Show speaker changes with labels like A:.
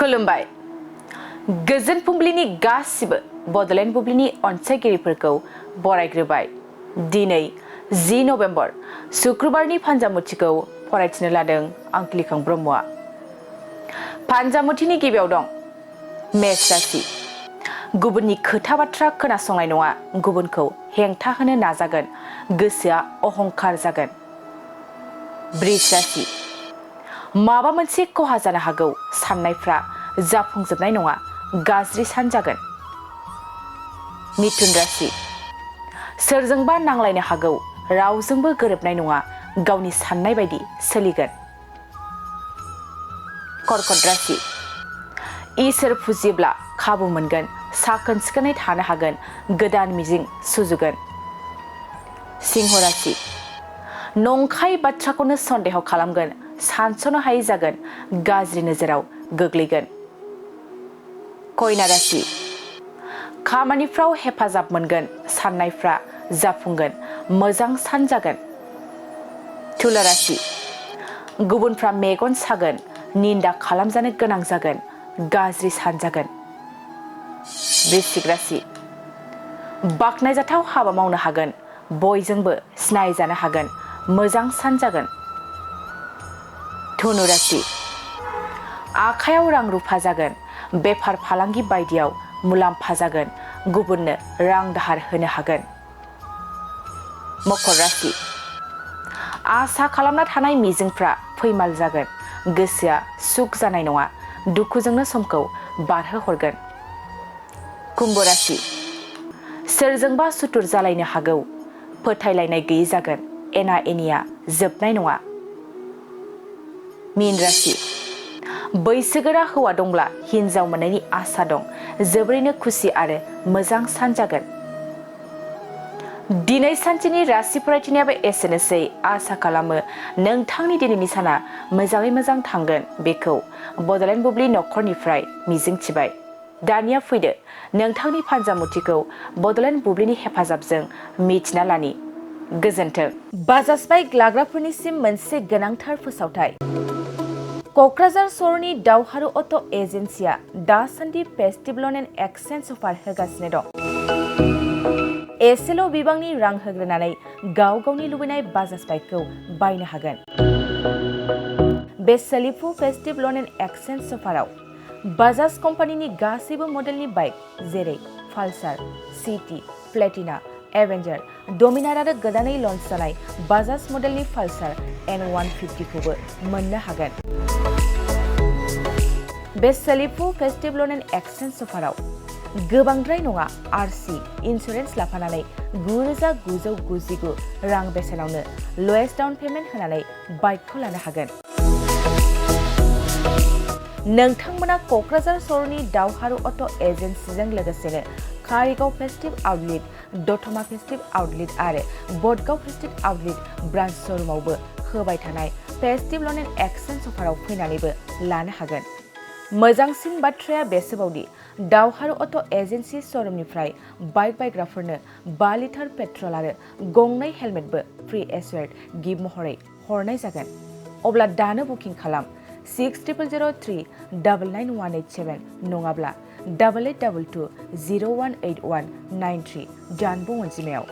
A: खुलुमबाय गोजोन फुंबिलिनि गासिबो बडलेण्ड बुब्लिनि अनसायगिरिफोरखौ बरायग्रोबाय। दिनै 10 नभेम्बर शुक्रबारनि फान्जामुथिखौ फरायथिनो लादों आं क्लिकां ब्रह्मआ। फान्जामुथिनि गिबियाव दं मेष राशि। गुबुननि खोथा बाथ्रा खोनासंनाय नङा, गुबुनखौ हेंथा होनो नाजागोन, गोसोआ अहंकार जागोन। वृष राशि। माबा मोनसे खहा जानो हागौ, साननायफ्रा जाफुंजोबनाय नङा, गाज्रि सान जागोन। मिथुन राशि। सोरजोंबा नांलायनो हागौ, रावजोंबो गोरोबनाय नङा, गावनि साननाय बायदि सोलिगोन। कर्कट राशि। इसोर फुजियोब्ला खाबु मोनगोन, साखोन सिखोनै थानो हागोन, गोदान मिजिं सुजुगोन। सिंह राशि। नंखाय बाथ्राखौनो सन्देह खालामगोन, सानस'नो हायै जागोन, गाज्रि नोजोराव गोग्लैगोन। कन्या राशि। खामानिफ्राव हेफाजाब मोनगोन, साननायफ्रा जाफुंगोन, मोजां सान जागोन। तुला राशि। गुबुनफ्रा मेगन सागोन, निन्दा खालामजानो गोनां जागोन, गाज्रि सान जागोन। वृश्चिक राशि। बाख्नायजाथाव हाबा मावनो हागोन, बयजोंबो सिनायजानो हागोन, मोजां सान जागोन। धनु राशि। आखायाव रां रुफा जागोन, बेफार फालांगि बायदियाव मुलाम्फा जागोन, गुबुननो रां दाहार होनो हागोन। मकर राशि। आसा खालामना थानाय मिजिंफ्रा फैमाल जागोन, गोसोआ सुख जानाय नङा, दुखुजोंनो समखौ बारहोहरगोन। कुम्भ राशि। सोरजोंबा सुथुर जालायनो हागौ, फोथायलायनाय गैयै जागोन, एना एनिया जोबनाय नङा। मीन राशि। बैसोगोरा हौवा दंब्ला हिन्जाव मोननायनि आसा दं, जोबोरैनो खुसि आरो मोजां सान जागोन। दिनै सानसेनि राशि फरायथिनायाबो एसेनोसै। आसा खालामो नोंथांनि दिनैनि साना मोजाङै मोजां थांगोन, बेखौ बडलेण्ड बुब्लि नखरनिफ्राय मिजिंथिबाय। दानिया फैदो नोंथांनि फान्जामुथिखौ बडलेण्ड बुब्लिनि हेफाजाबजों मिथिना लानि। गोजोन्थों। बाजाज बाइक लाग्राफोरनिसिम मोनसे गोनांथार फोसावथाय। क'क्राझार सहरनि दावहारु अट' एजेन्सिया दासान्दि फेस्टिभ ल'न एन्ड एक्सचेन्ज अफार होगासिनो दं। एसेल' बिबांनि रां होग्रोनानै गाव गावनि लुबैनाय बाजाज बाइकखौ बायनो हागोन। बे सोलिफु फेस्टिभ ल'न एन्ड एक्सचेन्ज अफाराव बाजाज कम्पानिनि गासैबो मडेलनि बाइक जेरै पालसार, सिटि, प्लेटिना, एवेन्जार, डमिनार आरो गोदानै लन्च जानाय बाजाज मडेलनि पालसार N150 खौबो मोननो हागोन। बे सोलिफु फेस्टिभ ल'न एन्ड एक्सचेन्ज अफाराव गोबांद्राय नङा, आरसि इन्सुरेन्स लाफानानै 9,999 रां बेसेनावनो ल'एस्ट डाउन पेमेन्ट होनानै बाइकखौ लानो हागोन। नोंथांमोना क'क्राझार सहरनि दावहारु अट' एजेन्सिजों लोगोसेनो Karigaon festive outlet, Dotma festive outlet आरो बडगाव फेस्टिभ आउटलेट ब्रान्च श'रुमावबो होबाय थानाय फेस्टिभ ल'न एन्ड एक्सचेन्ज अफाराव फैनानैबो लानो हागोन। मोजांसिन बाथ्राया बेसोबावदि दावहारु अट' एजेन्सि श'रुमनिफ्राय बाइक बायग्राफोरनो 5 लिटार पेट्रल आरो गंनै हेलमेटबो फ्रि एसुयार्ड गिफ्ट महरै हरनाय जागोन। अब्ला दानो बुकिं खालाम 6000399187 नङाब्ला 8822018193 जानबुं अनजिमायाव।